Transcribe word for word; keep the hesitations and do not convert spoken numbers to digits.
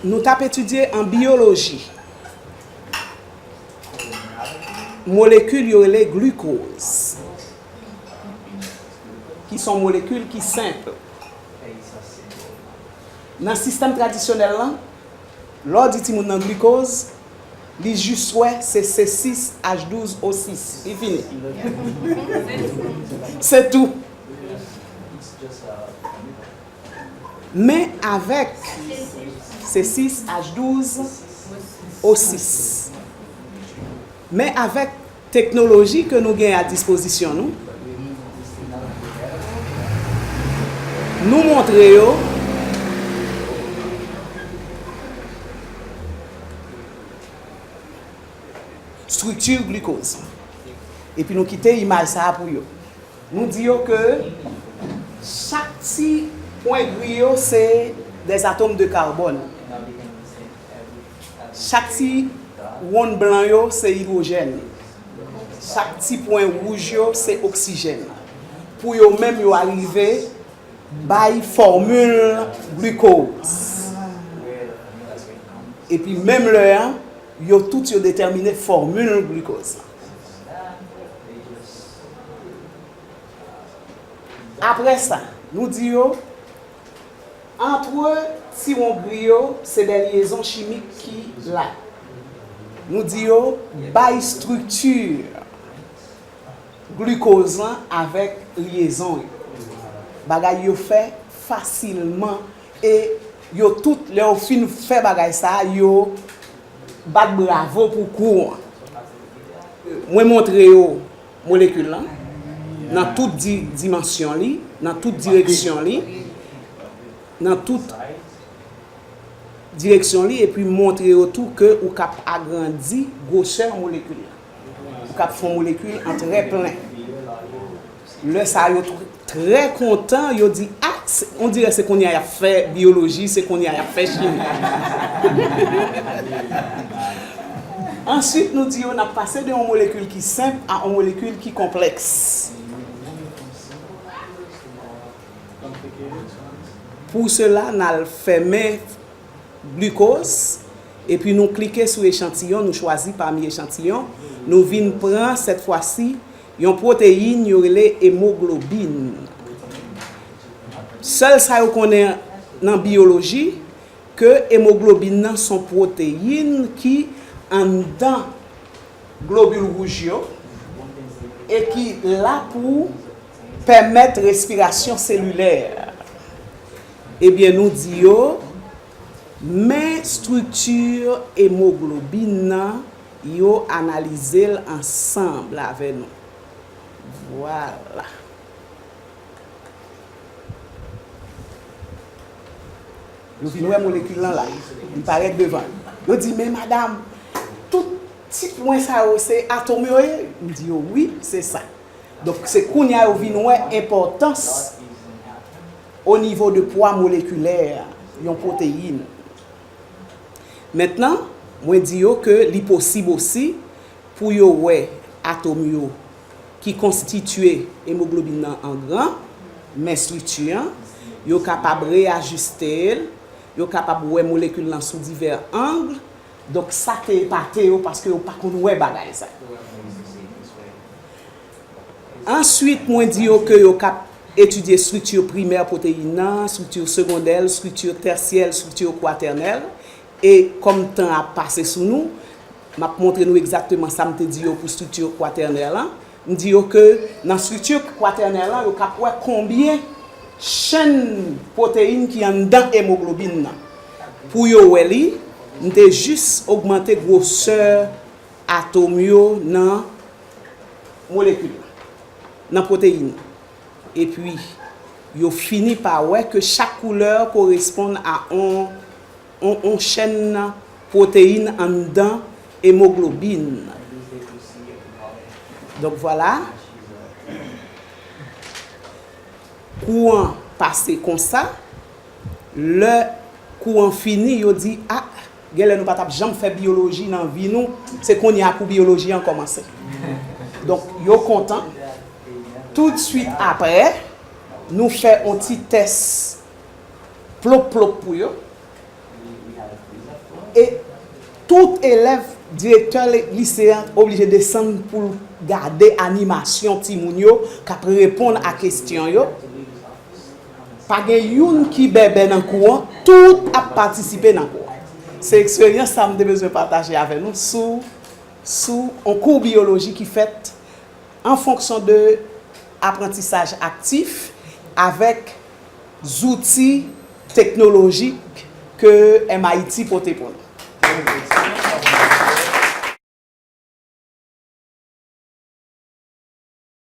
Nou t ap etidye an biyoloji molekil yo rele glikoz, ki se yon molekil ki senp. Nan sistèm tradisyonèl lan, lè w di timoun nan glikoz, li jis wè se C sis H douz O sis. Li fini. Se tou. Men avèk C sis H douz O sis. Men avèk teknoloji ke nou gen a dispozisyon nou, nou montre yo estrikti glikoz. Epi nou kite imaj sa a pou yo. Nou di yo ke chak ti pwen gri yo se des atomes de carbone. Chak ti wonn blan yo se idwojèn. Chak ti pwen wouj yo se oksijèn. Pou yo menm yo arive bay fòmil glikoz. Epi menm lè an, yo tout yo detèmine fòmil glikoz la. Apre sa, nou di yo, antre ti wonn gri yo, se de lyezon chimik ki la. Nou di yo, bay estrikti glikoz lan avèk lyezon yo. Bagay yo fè fasilman e yo tout, lè yo fin fè bagay sa a, yo bat bravo pou kou an. Mwen montre yo molekil lan nan tout di-, dimansyon li, nan tout direksyon li, nan tout direksyon li, epi montre yo tou ke ou k ap agrandi gwosè molekil la. Ou k ap fè yon molekil an trè plen. Lè sa a, yo tr-, trè kontan, yo di, "Ah, se, on dirè se kounye a y ap fè biyoloji, se kounye a y ap fè chimi." Answit, nou di yo n ap pase de yon molekil ki senp a yon molekil ki konplèks. Pou sela, n al fèmen glikoz, epi nou klike sou echantiyon, nou chwazi pami echantiyon, nou vin pran, sèt fwa si, yon pwoteyin yo rele emoglobin. Sèl sa yo konnen nan biyoloji, ke emoglobin nan se yon pwoteyin ki anndan globil wouj yo e ki la pou pèmèt respirasyon selilè. Ebyen, nou di yo, men estrikti emoglobin nan, yo analize l ansanm avè nou. Vwala. Yo vin wè molekil lan la. Li parèt devan yo. Yo di, "Men madanm, tout ti pwen sa yo se atòm yo ye?" M di yo, "Wi, se sa." Donk, se kounye a yo vin wè enpòtans o nivo de pwa molekilè yon pwoteyin. Mentnan, mwen di yo ke li posib osi pou yo wè atòm yo ki konstitye emoglobin nan an gran, men estrikti an, yo kapab reyajiste l, yo kapab wè molekil lan sou divè ang. Donk, sa te epate yo paske yo pa konn wè bagay sa. Answit, mwen di yo ke yo k ap etidye estrikti primè pwoteyin nan, estrikti segondè l, estrikti tèsyè l, estrikti kwatènè l. E kòm tan ap pase sou nou, m ap montre nou egzakteman sa m te di yo pou estrikti kwatènè lan. M di yo ke nan estrikti kwatènè lan, yo k ap wè konbyen chenn pwoteyin ki anndan emoglobin nan. Pou yo wè li, m te jis ogmante gwosè atòm yo nan molekil la, nan pwoteyin nan. Epi, yo fini pa wè ke chak koulè koresponn a on, on, on chèn pwoteyin anndan emoglobin. Donk, vwala. Kou an pase konsa. Lè kou an fini, yo di, "Ah, genlè nou pa t ap janm fè biyoloji nan vi nou, se kounye a pou biyoloji an kòmanse." Donk, yo kontan. Toudswit apre, nou fè on ti tès plop plop pou yo. E tout elèv, direktè lise a oblije desann pou l gade animasyon timoun yo k ap reponn a kesyon yo. Pa gen youn ki bèbè nan kou an, tout ap patisipe nan kou an. Se eksperyans sa m te bezwen pataje avè nou sou, sou yon kou biyoloji ki fèt an fonksyon de aprantisaj aktif avèk zouti teknolojik ke M I T pote pou nou.